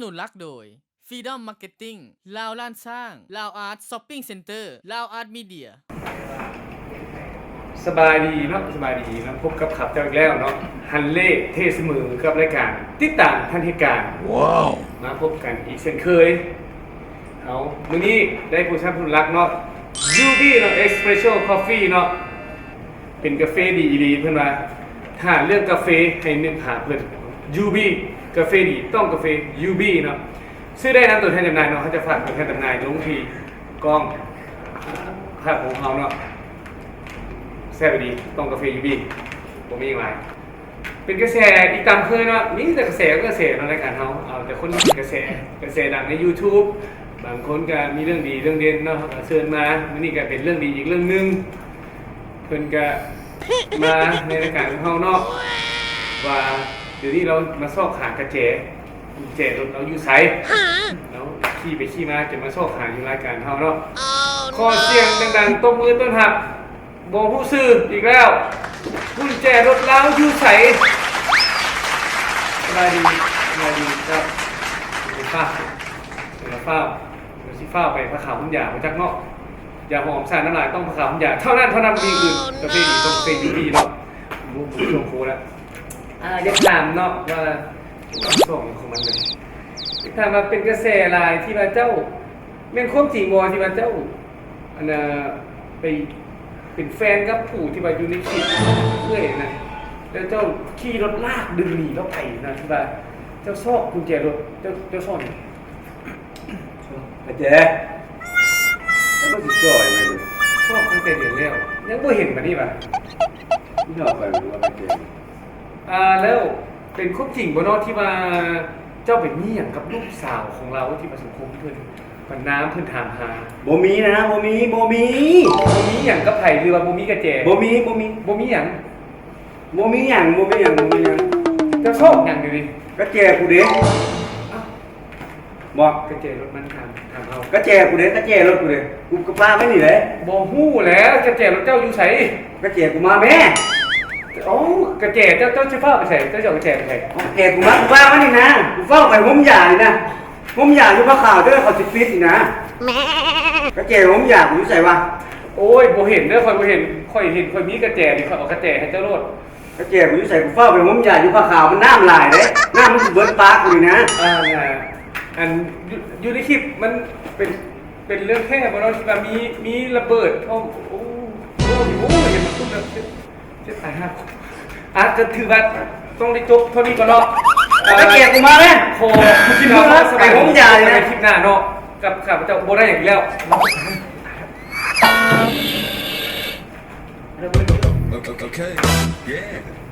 ໜູນຫຼັກໂດຍ Freedom Marketing ລາວລ້ານຊ້າງ ລາວອາດ Shopping Center ລາວອາດ Media. ສະບາຍດີເນາະ ສະບາຍດີເນາະ ພົບກັບຂ້າພະເຈົ້າອີກແລ້ວເນາະ ຮັນເລ່ ເທສະເໝີ ກັບລາຍການຕິດຕາມທັນເຫດການ. ວ້າວ ມາພົບກັນອີກເຊັ່ນເຄີຍ. ເອົາ ມື້ນີ້ໄດ້ຜູ້ສະໜັບສະໜູນຫຼັກເນາະ ຢູບີເນາະ Espresso Coffee ເນາະ ເປັນກາເຟດີອີ່ຫຼີ. ເພິ່ນວ່າ ຖ້າເລື່ອງກາເຟໃຫ້ນຶກຫາເພິ່ນ ຢູບີ ກາເຟດີຕ້ອງກາເຟຢູບີເນາະ. ຊື້ໄດ້ນຳຕົວແທນຈຳໜ່າຍເນາະ ເຮົາຈະຝາກຕົວແທນຈຳໜ່າຍລົງທີ່ກ້ອງພາບຂອງເຮົາເນາະ. ແຊບດີ ຕ້ອງກາເຟຢູບີ ບໍ່ມີຫຍັງຫຼາຍ. ເປັນກະແສອີກຕາມເຄີຍເນາະ ມີແຕ່ກະແສ ກະແສເນາະ ລາຍການເຮົາ ເອົາແຕ່ຄົນທີ່ເປັນກະແສ ກະແສດັງໃນ YouTube. ບາງຄົນກະມີເລື່ອງດີເລື່ອງເດັ່ນເນາະ ເຂົາກະເຊີນມາ. ມື້ນີ້ກະເປັນເລື່ອງດີອີກເລື່ອງໜຶ່ງ ເພິ່ນກະມາໃນລາຍການຂອງເຮົາເນາະ ວ່າດຽວນີ້ລາວມາຊອກຫາກະແຈ ກຸນແຈລົດລາວຢູ່ໃສ ລາວຂີ່ໄປຂີ່ມາ ຈະມາຊອກຫາຢູ່ລາຍການເຮົາເນາະ. ຂໍສຽງດັງໆ ຕົບມືຕ້ອນຮັບ ບໍ່ຮູ້ຊື່ອີກແລ້ວ ກຸນແຈລົດລາວຢູ່ໃສ? ສະບາຍດີ ສະບາຍດີເຈົ້າ. ເດີນຟ້າວ ເດີນຟ້າວ ດຽວຊິຟ້າວໄປຜ້າຂາວຫົ່ນຢາບໍ່ຈັກເນາະ. ຢາຫອມສານນ້ຳລາຍ ຕ້ອງຜ້າຂາວຫົ່ນຢາເທົ່ານັ້ນ ເທົ່ານັ້ນ ບໍ່ມີອື່ນ. ກາເຟດີ ຕ້ອງກາເຟຢູບີເນາະ. ບໍ່ ບໍ່ຊ່ວງໂຄແລ້ວ. ອ່າ ຢາກຖາມເນາະວ່າ ຊ່ວງຂອງມັນເລີຍ ຢາກຖາມວ່າເປັນກະແສຫຼາຍທີ່ວ່າເຈົ້າ ແມ່ນຄວາມຈິງບໍ່ທີ່ວ່າເຈົ້າ ອັນນ່າ ໄປເປັນແຟນກັບຜູ້ທີ່ວ່າຢູ່ໃນຄລິບເອື້ອຍນະ ແລ້ວເຈົ້າຂີ່ລົດລາກດຶງໜີລາວໄປນະ ທີ່ວ່າເຈົ້າຊອກກຸນແຈລົດ ເຈົ້າ ເຈົ້າຊອກຫຍັງ? ກະແຈ ແລ້ວກໍຊິຈ່ອຍໄປເບິ່ງ ຊອກຕັ້ງແຕ່ເດືອນແລ້ວ ຍັງບໍ່ເຫັນບາດນີ້ຫວາ? ເຈົ້າຂ້ອຍບໍ່ວ່າກະແຈ. ອ່າ ແລ້ວເປັນຄວາມຈິງບໍ່ເນາະ ທີ່ວ່າເຈົ້າໄປມີຫຍັງກັບລູກສາວຂອງລາວ ທີ່ວ່າສັງຄົມເພິ່ນປະນາມ ເພິ່ນຖາມຫາ? ບໍ່ມີນະ ບໍ່ມີ ບໍ່ມີ. ບໍ່ມີຫຍັງກັບໃຜ ຫຼືວ່າບໍ່ມີກະແຈ? ບໍ່ມີ ບໍ່ມີ ບໍ່ມີຫຍັງ? ບໍ່ມີຫຍັງ ບໍ່ມີຫຍັງ ບໍ່ມີຫຍັງ. ເຈົ້າຊອກຫຍັງຢູ່ນີ້? ກະແຈກູເດ້. ເອົ້າ ບໍ່ ກະແຈລົດມັນຖາມ ຖາມເຮົາ. ກະແຈກູເດ້ ກະແຈລົດກູເດ້ ກູກະປະໄວ້ນີ້ເດ້. ບໍ່ຮູ້ແຫຼະ ກະແຈລົດເຈົ້າຢູ່ໃສ? ກະແຈກູມາແມ້. ເອົ້າ ກະແຈເຈົ້າ ເຈົ້າຊິຟ້າວໄປໃສ? ເຈົ້າຊິເອົາກະແຈໄປໃສ? ເອົາກະແຈກູມາ ກູປະໄວ້ນີ້ນະ ກູຟ້າວໄປໂຮມຢານີ້ນະ ໂຮມຢາຢູ່ພະຂາວ ເຈົ້າເຂົາຊິປິດນີ້ນະ. ກະແຈໂຮມຢາກູຢູ່ໃສວະ? ໂອ້ຍ ບໍ່ເຫັນເດີ ຂ້ອຍບໍ່ເຫັນ ຂ້ອຍເຫັນ ຂ້ອຍມີກະແຈນີ້ ຂ້ອຍເອົາກະແຈໃຫ້ເຈົ້າໂລດ. ກະແຈກູຢູ່ໃສ? ກູຟ້າວໄປໂຮມຢາຢູ່ພະຂາວ ມັນນ້ຳຫຼາຍເດ້ ນ້ຳມັນຊິເບິດປາກກູນີ້ນະ. ອ່າ ອັນ ຢູ່ ຢູ່ໃນຄລິບມັນເປັນ ເປັນເລື່ອງແທ້ບໍ່ເນາະ ທີ່ວ່າມີ ມີລະເບີດພ້ອມ? ໂອ້ ໂອ້ ໂອ້ ເຫັນມັນຕຸ້ມແລ້ວ ເຈັບ ເຈັບຕາຍຫ່າ. ອ່ະ ກະຖືວ່າຕ້ອງໄດ້ຈົບເທົ່ານີ້ກ່ອນເນາະ. ເອົາກະແຈກູມາແມ້. ຂໍ ຄິດວ່າໄປໂຮມຢານີ້ນະ ໃນຄລິບໜ້າເນາະ ກັບຂ້າພະເຈົ້າບໍ່ໄດ້ຫຍັງອີກແລ້ວ. Okay. Yeah.